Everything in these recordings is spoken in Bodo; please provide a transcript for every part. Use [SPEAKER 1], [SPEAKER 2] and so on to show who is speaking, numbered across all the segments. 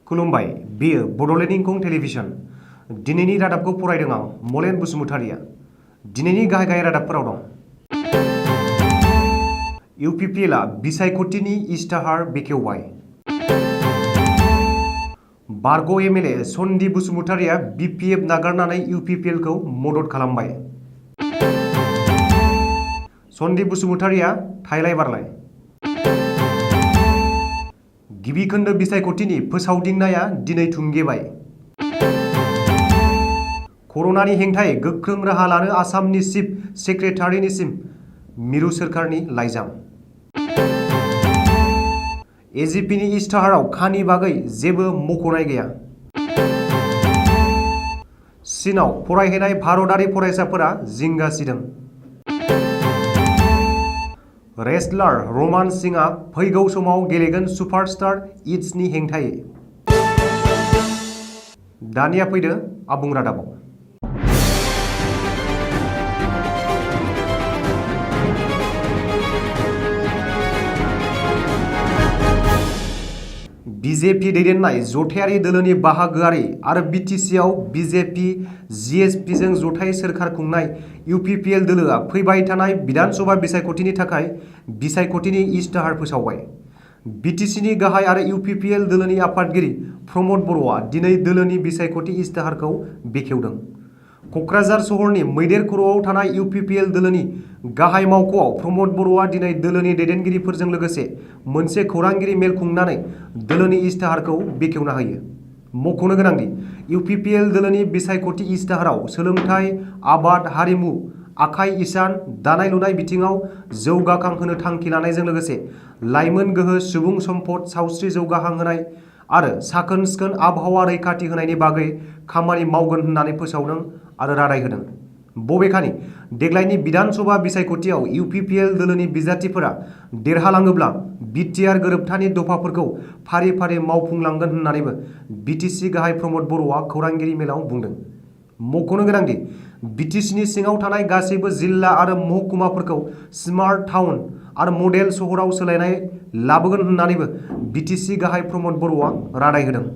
[SPEAKER 1] खुलुमबाय, बेयो बड'लेण्ड इंखं टेलिभिजन। दिनैनि रादाबखौ फरायदों आं मलेन बसुमतारिया। दिनैनि गाहाय रादाबफोराव दं। इउपिपिएलआ बिसायख'थिनि इस्ताहार बेखेवबाय। बारग' एमएलए सन्दीप बसुमतारिया बिपिएफ नागारनानै इउपिपिएलखौ मदद खालामबाय। सन्दीप बसुमतारिया थाइलाय बारलाय। गिबि खोन्दो बिसायख'थिनि फोसावदिंनाया दिनै थुंगेबाय। कर'नानि हेंथायै गोख्रों राहा लानो आसामनि चिफ सेक्रेटारिनिसिम मिरु सोरखारनि लाइजाम। एजिपिनि इस्ताहाराव खानि बागै जेबो मख'नाय गैया। चीनआव फरायहैनाय भारतारि फरायसाफोरा जिंगा सिदों। रेसलार रमान सिंहआ फैगौ समाव गेलेगोन सुपारस्टार इट्सनि हेंथायै। दानिया फैदो आबुं रादाबाव। बिजेपि दैदेननाय जथायारि दोलोनि बाहागोआरि आरो बिटिसिआव बिजेपि जिएसपिजों जथाय सोरखार खुंनाय इउपिपिएल दोलोआ फैबाय थानाय बिधानसभा बिसायख'थिनि थाखाय बिसायख'थिनि इस्ताहार फोसावबाय। बिटिसिनि गाहाय आरो इउपिपिएल दोलोनि आफादगिरि प्रमद बर'आ दिनै दोलोनि बिसायख'थि इस्ताहारखौ बेखेवदों। क'क्राझार सहरनि मैदेर खर'आव थानाय इउपिपिएल दोलोनि गाहाय मावख'आव प्रमद बर'आ दिनै दोलोनि दैदेनगिरिफोरजों लोगोसे मोनसे खौरांगिरि मेल खुंनानै दोलोनि इस्ताहारखौ बेखेवना होयो। मख'नो गोनांदि इउपिपिएल दोलोनि बिसायख'थि इस्ताहाराव सोलोंथाइ, आबाद, हारिमु, आखाइ इसान, दानाय लुनाय बिथिङाव जौगाखांहोनो थांखि लानायजों लोगोसे लाइमोन गोहो, सुबुं सम्पद, सावस्रि जौगाखांहोनाय आरो साखोन सिखोन आबहावा रैखाथि होनायनि बागै खामानि मावगोन होननानै फोसावदों आरो रादाय होदों। बबेखानि देग्लायनि बिधानसभा बिसायख'थियाव इउपिपिएल दोलोनि बिजाथिफोरा देरहालाङोब्ला बिटिआर गोरोबथानि दफाफोरखौ फारि फारि मावफुंलांगोन होननानैबो बिटिसि गाहाय प्रमद बर'आ खौरांगिरि मेलाव बुंदों। मख'नो गोनांदि बिटिसिनि सिङाव थानाय गासैबो जिल्ला आरो महकुमाफोरखौ स्मार्ट टाउन आरो मडेल सहराव सोलायनाय लाबोगोन होननानैबो बिटिसि गाहाय प्रमद बर'आ रादाय होदों।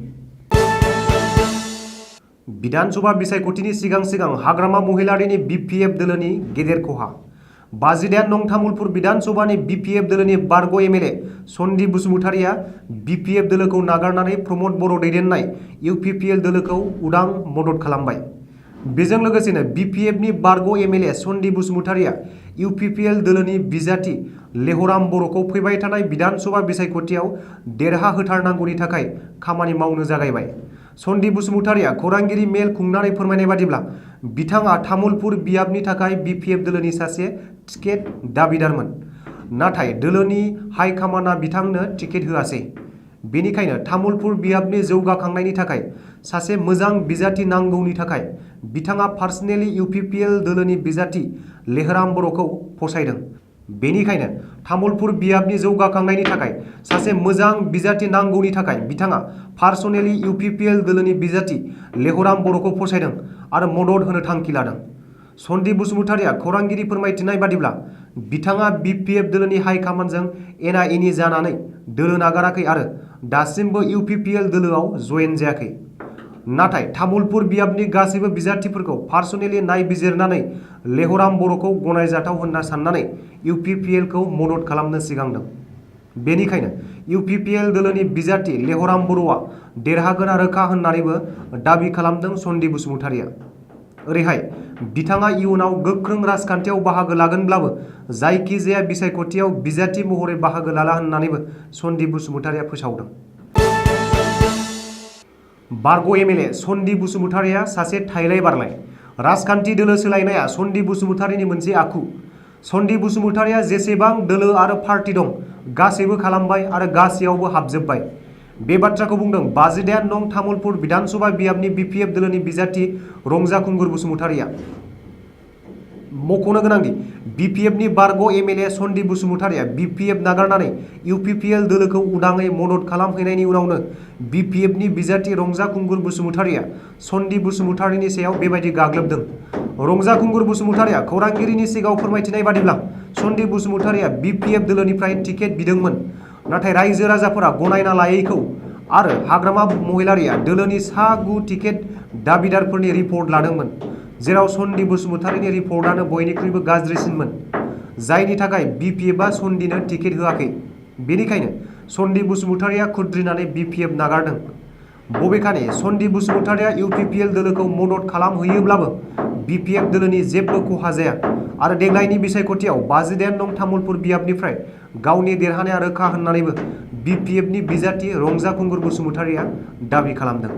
[SPEAKER 1] बिधानसभा बिसायख'थिनि सिगां हाग्रामा महिलारिनि बिपिएफ दोलोनि गेदेर खहा। 52 नं तामुलपुर बिधानसभानि बिपिएफ दोलोनि बारग' एमएलए सन्दीप बसुमतारिया बिपिएफ दोलोखौ नागारनानै प्रमद बर' दैदेननाय इउपिपिएल दोलोखौ उदां मदद खालामबाय। बेजों लोगोसेनो बिपिएफनि बारग' एमएलए सन्दीप बसुमतारिया इउपिपिएल दोलोनि बिजाथि लेहराम बर'खौ फैबाय थानाय बिधानसभा बिसायख'थियाव देरहाहोथारनांगौनि थाखाय खामानि मावनो जागायबाय। सन्दीप बसुमतारिया खौरांगिरि मेल खुंनानै फोरमायनाय बादिब्ला बिथाङा तामुलपुर बियाबनि थाखाय बिपिएफ दोलोनि सासे टिकेट दाबिदारमोन, नाथाय दोलोनि हाइकामान्डआ बिथांनो टिकेट होआसै। बेनिखायनो तामुलपुर बियाबनि जौगाखांनायनि थाखाय सासे मोजां बिजाथि नांगौनि थाखाय बिथाङा पार्सनेलि इउपिपिएल दोलोनि बिजाथि लेहराम बर'खौ फसायदों। बेनिखायनो तामुलपुर बियाबनि जौगाखांनायनि थाखाय सासे मोजां बिजाथि नांगौनि थाखाय बिथाङा पार्सनेलि इउपिपिएल दोलोनि बिजाथि लेहराम बर'खौ फसायदों आरो मदद होनो थांखि लादों। सन्दीप बसुमतारिया खौरांगिरि फोरमायथिनाय बादिब्ला बिथाङा बिपिएफ दोलोनि हाइकामान्डजों एना एनि जानानै दोलो नागाराखै आरो दासिमबो इउपिपिएल दोलोआव जयेन जायाखै। नाथाय तामुलपुर बियाबनि गासैबो बिजाथिफोरखौ पार्सनेलि नायबिजिरनानै लेहराम बर'खौ गनायजाथाव होनना साननानै इउपिपिएलखौ मदद खालामनो सिगांदों। बेनिखायनो इउपिपिएल दोलोनि बिजाथि लेहराम बर'आ देरहागोना रोखा होननानैबो दाबि खालामदों सन्दीप बसुमतारिया। ओरैहाय बिथाङा इयुनाव गोख्रों राजखान्थियाव बाहागो लागोनब्लाबो जायखिजाया बिसायख'थियाव बिजाथि महरै बाहागो लाला होननानैबो सन्दीप बसुमतारिया फोसावदों। बारग' एमएलए सन्दीप बसुमतारिया सासे थाइलाय बारलाय। राजखान्थि दोलो सोलायनाया सन्दीप बसुमतारिनि मोनसे आखु। सन्दीप बसुमतारिया जेसेबां दोलो आरो पार्टी दं गासैबो खालामबाय आरो गासैयावबो हाबजोब्बाय। बे बाथ्राखौ बुंदों 52 नं तामुलपुर बिधानसभा बियाबनि बिपिएफ दोलोनि बिजाथि रंजाखुंगुर बसुमतारिया। मख'नो गोनांदि बिपिएफनि बारग' एमएलए सन्दीप बसुमतारिया बिपिएफ नागारनानै इउपिपिएल दोलोखौ उदाङै मदद खालामहैनायनि उनावनो बिपिएफनि बिजाथि रंजाखुंगुर बसुमतारिया सन्दीप बसुमतारिनि सायाव बेबायदि गाग्लोबदों। रंजाखुंगुर बसुमतारिया खौरांगिरिनि सिगाङाव फोरमायथिनाय बादिब्ला सन्दीप बसुमतारिया बिपिएफ दोलोनिफ्राय टिकेट बिदोंमोन, नाथाय रायजो राजाफोरा गनायना लायैखौ आरो हाग्रामा महिलारिया दोलोनि सा 9 टिकेट दाबिदारफोरनि रिपर्ट लादोंमोन, जेराव सन्दीप बसुमतारीनि रिपर्टआनो बयनिख्रुइबो गाज्रिसिनमोन, जायनि थाखाय BPFआ सन्दीनो टिकेट होआखै। बेनिखायनो सन्दीप बसुमतारीया खुद्रिनानै BPF नागारदों। बबेखानि सन्दीप बसुमतारीया UPPL दोलोखौ मदद खालामहैयोब्लाबो BPF दोलोनि जेबो खहा जाया आरो देग्लायनि बिसायख'थियाव 58 नं तामुलपुर बियाबनिफ्राय गावनि देरहानाया रोखा होननानैबो BPFनि बिजाथि रंजा खुंगुर बसुमतारीया दाबि खालामदों।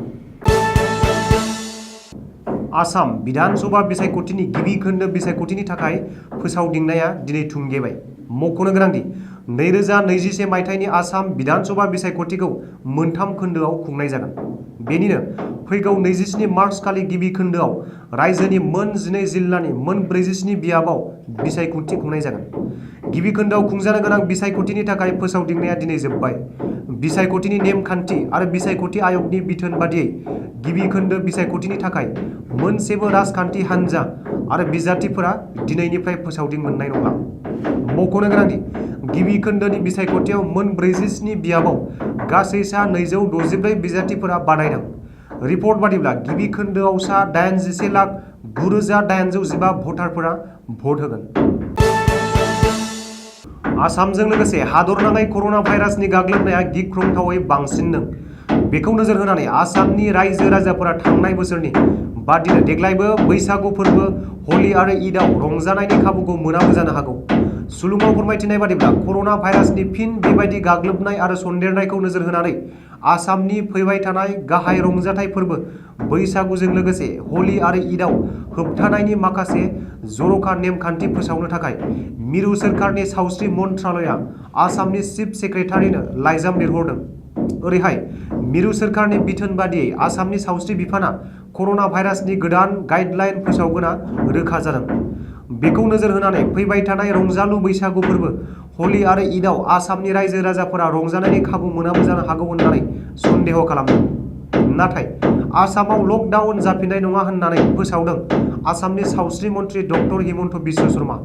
[SPEAKER 1] आसाम विधान सभा बिसायख'थिनि गिबि खोन्दो बिसायख'थिनि थाखाय फोसावदिंनाया दिनै थुंगेबाय। मख'नो गोनांदि 2021 मायथाइनि आसाम विधान सभा बिसायख'थिखौ मोनथाम खोन्दोआव खुंनाय जागोन। बेनिनो फैगौ 27 मार्च खालि गिबि खोन्दोआव रायजोनि मोन 12 जिल्लानि मोन 47 बियाबाव बिसायख'थि खुंनाय जागोन। गिबि खोन्दोआव खुंजानो गोनां बिसायख'थिनि थाखाय फोसावदिंनाया दिनै जोबबाय। बिसायख'थिनि नेमखान्थि आरो बिसायख'थि आय'गनि बिथोन बादियै गिबि खोन्दो बिसायख'थिनि थाखाय मोनसेबो राजखान्थि हान्जा आरो बिजाथिफोरा दिनैनिफ्राय फोसावदिं मोननाय नंला। मख'नो गोनांदि गिबि खोन्दोनि बिसायख'थियाव मोन 47 बियाबाव गासै सा 264 बिजाथिफोरा बादायदों। रिपर्ट बादिब्ला गिबि खोन्दोआव सा 81,09,815 भटारफोरा भट होगोन। आसामजों लोगोसे हादरनाङै कर'ना भाइरासनि गाग्लोबनाया गिख्रंथावै बांसिनदों। बेखौ नोजोर होनानै आसामनि रायजो राजाफोरा थांनाय बोसोरनि बादिनो देग्लायबो बैसागु फोरबो, हलि आरो ईदआव रंजानायनि खाबुखौ मोनाबो जानो हागौ। सुलुङाव फोरमायथिनाय बादिब्ला कर'ना भाइरासनि फिन बेबायदि गाग्लोबनाय आरो सन्देरनायखौ नोजोर होनानै आसामनि फैबाय थानाय गाहाय रंजाथाइ फोरबो बैसागुजों लोगोसे हलि आरो ईदआव होबथानायनि माखासे जर'खा नेमखान्थि फोसावनो थाखाय मिरु सोरखारनि सावस्रि मन्त्रालयआ आसामनि चिफ सेक्रेटारिनो लाइजाम लिरहरदों। ओरैहाय मिरु सोरखारनि बिथोन बादियै आसामनि सावस्रि बिफाना कर'ना भाइरासनि गोदान गाइडलाइन फोसावगोना रोखा जादों। बेखौ नोजोर होनानै फैबाय थानाय रंजालु बैसागु फोरबो, हलि आरो ईदआव आसामनि रायजो राजाफोरा रंजानायनि खाबु मोनाबो जानो हागौ होननानै सन्देह खालामदों। नाथाय आसामाव लकडाउन जाफिननाय नङा होननानै फोसावदों आसामनि सावस्रि मन्थ्रि डक्टर हिमन्त बिश्व शर्मा।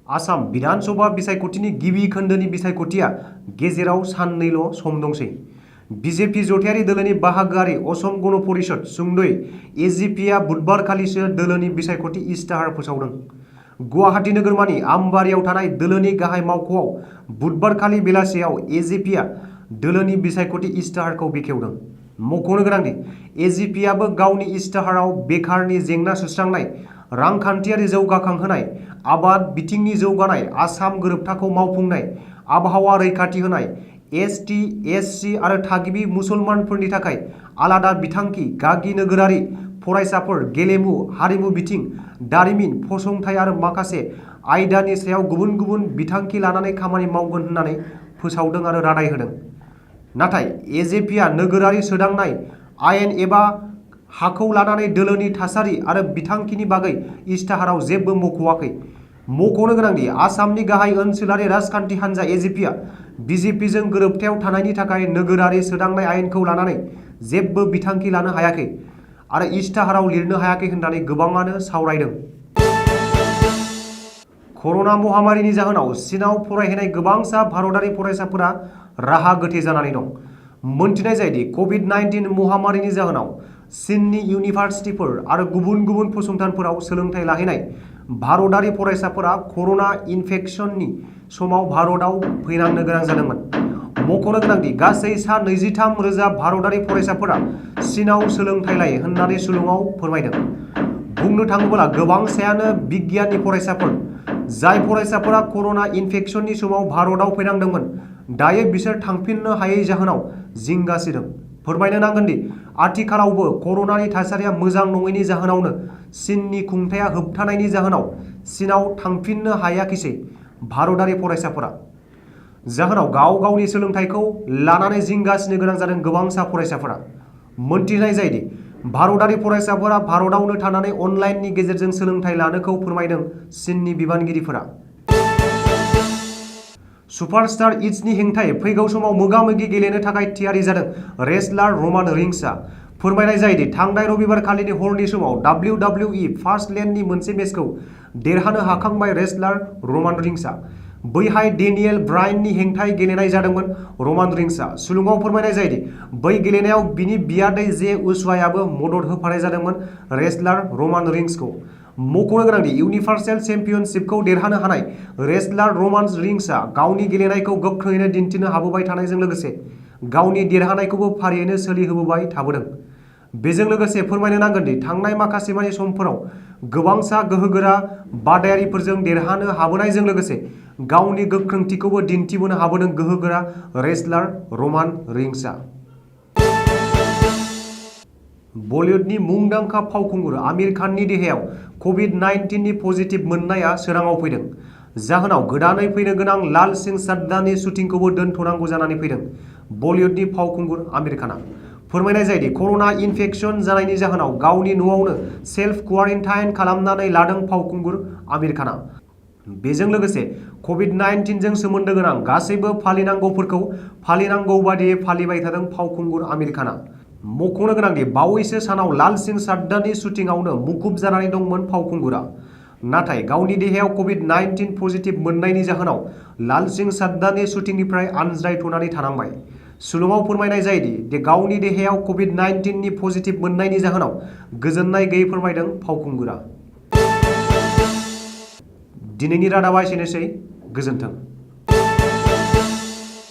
[SPEAKER 1] आसाम विधान सभा बिसायख'थिनि गिबि खोन्दोनि बिसायख'थिया गेजेराव साननैल' सम दंसै। BJP जथायारि दोलोनि बाहागोआरि असम गण परिषद सुंद'यै AGPआ बुधबारखालिसो दोलोनि बिसायख'थि इस्ताहार फोसावदों। गुवाहाटी नोगोरमानि आमबारियाव थानाय दोलोनि गाहाय मावख'आव बुधबारखालि बेलासियाव AGPआ दोलोनि बिसायख'थि इस्ताहारखौ बेखेवदों। मख'नो गोनांदि AGPआबो गावनि इस्ताहाराव बेखारनि जेंना सुस्रांनाय, रांखान्थियारि जौगाखांहोनाय, आबाद बिथिंनि जौगानाय, आसाम गोरोबथाखौ मावफुंनाय, आबहावा रैखाथि होनाय, ST, SC आरो थागिबि मुसलमानफोरनि थाखाय आलादा बिथांखि, गागि नोगोरारि फरायसाफोर, गेलेमु, हारिमु बिथिं, दारिमिन फसंथाय आरो माखासे आयदानि सायाव गुबुन गुबुन बिथांखि लानानै खामानि मावगोन होननानै फोसावदों आरो रादाय होदों। नाथाय AGPआ नोगोरारि सोदांनाय आयेन एबा हाखौ लानानै दोलोनि थासारि आरो बिथांखिनि बागै इस्ताहाराव जेबो मख'वाखै। मख'नो गोनांदि आसामनि गाहाय ओनसोलारि राजखान्थि हान्जा AGPआ BJPजों गोरोबथायाव थानायनि थाखाय नोगोरारि सोदांनाय आयेनखौ लानानै जेबो बिथांखि लानो हायाखै आरो इस्ताहाराव लिरनो हायाखै होननानै गोबाङानो सावरायदों। कर'ना महामारिनि जाहोनाव चीनआव फरायहैनाय गोबांसा भारतारि फरायसाफोरा राहा गोथे जानानै दं। मोनथिनाय जायोदि COVID-19 महामारिनि जाहोनाव चीननि इउनिभार्सिटिफोर आरो गुबुन गुबुन फसंथानफोराव सोलोंथाइ लाहैनाय भारतारि फरायसाफोरा कर'ना इनफेक्शननि समाव भारतआव फैनांनो गोनां जादोंमोन। मख'नो गोनांदि गासै सा 23,000 भारतारि फरायसाफोरा चीनआव सोलोंथाइ लायो होननानै सुलुङाव फोरमायदों। बुंनो थाङोब्ला गोबांसायानो बिगियाननि फरायसाफोर, जाय फरायसाफोरा कर'ना इनफेक्शननि समाव भारतआव फैनांदोंमोन, दायो बिसोर थांफिननो हायै जाहोनाव जिंगा सिदों। फोरमायनो नांगोनदि आथिखालावबो कर'नानि थासारिया मोजां नङैनि जाहोनावनो चीननि खुंथाया होबथानायनि जाहोनाव चीनआव थांफिननो हायाखिसै भारतारि फरायसाफोरा। जाहोनाव गाव गावनि सोलोंथाइखौ लानानै जिंगासिनो गोनां जादों गोबांसा फरायसाफोरा। मोनथिनाय जायोदि भारतारि फरायसाफोरा भारतआवनो थानानै अनलाइननि गेजेरजों सोलोंथाइ लानोखौ फोरमायदों चीननि बिबानगिरिफोरा। सुपारस्टार इट्सनि हेंथायै फैगौ समाव मोगा-मोगि गेलेनो थाखाय थियारि जादों रेसलार रमान रिंसआ। फोरमायनाय जायोदि थांनाय रबिबार खालिनि हरनि समाव WWE फार्स्ट लेन्डनि मोनसे मेचखौ देरहानो हाखांबाय रेसलार रमान रिंसआ। बैहाय डेनियेल ब्रायननि हेंथायै गेलेनाय जादोंमोन। रमान रिंग्सआ सुलुङाव फोरमायनाय जायोदि बै गेलेनायाव बिनि बियादै जे उसुआयाबो मदद होफानाय जादोंमोन रेसलार रमान रिंग्सखौ। मख'नो गोनांदि इउनिभार्सेल चेम्पियनशिपखौ देरहानो हानाय रेसलार रमान रिंग्सआ गावनि गेलेनायखौ गोख्रोङैनो दिन्थिनो हाबोबाय थानायजों लोगोसे गावनि देरहानायखौबो फारियैनो सोलिहोबोबाय थाबोदों। बेजों लोगोसे फोरमायनो नांगोनदि थांनाय माखासे समफोराव गोबांसा गोहोगोरा बादायारिफोरजों देरहानो हाबोनायजों लोगोसे गावनि गोख्रोंथिखौबो दिन्थिबोनो हाबोदों गोहोगोरा रेसलार रमान रिंग्सआ। बलिउडनि मुंदांखा फावखुंगुर आमिर खाननि देहायाव कभिड-19 पजिटिभ मोननाया सोराङाव फैदों। जाहोनाव गोदानै फैनो गोनां लाल सिं चाड्डानि शुटिंखौबो दोनथ'नांगौ जानानै फैदों। बलिउडनि फावखुंगुर आमिर खानआ फोरमायनाय जायोदि कर'ना इनफेक्शन जानायनि जाहोनाव गावनि न'आवनो सेल्फ क्वारेन्टाइन खालामनानै लादों फावखुंगुर आमिर खानआ। बेजों लोगोसे कभिड-19 जों सोमोन्दो गोनां गासैबो फालिनांगौफोरखौ फालिनांगौ बादियै फालिबाय थादों फावखुंगुर आमिर खानआ। मख'नो गोनांदि बावैसो सानाव लाल सिं चाड्डानि शुटिंआवनो मुखुब जानानै दंमोन फावखुंगुरा। नाथाय गावनि देहायाव कभिड-19 पजिटिभ मोननायनि जाहोनाव लाल सिं चाड्डानि शुटिंनिफ्राय आनज्रायथ'नानै थानांबाय। सुलुङाव फोरमायनाय जायोदि गावनि देहायाव कभिड-19 पजिटिभ मोननायनि जाहोनाव गोजोननाय गैयै फोरमायदों फावखुंगुरा। दिनैनि रादाबा एसेनोसै। गोजोन्थों।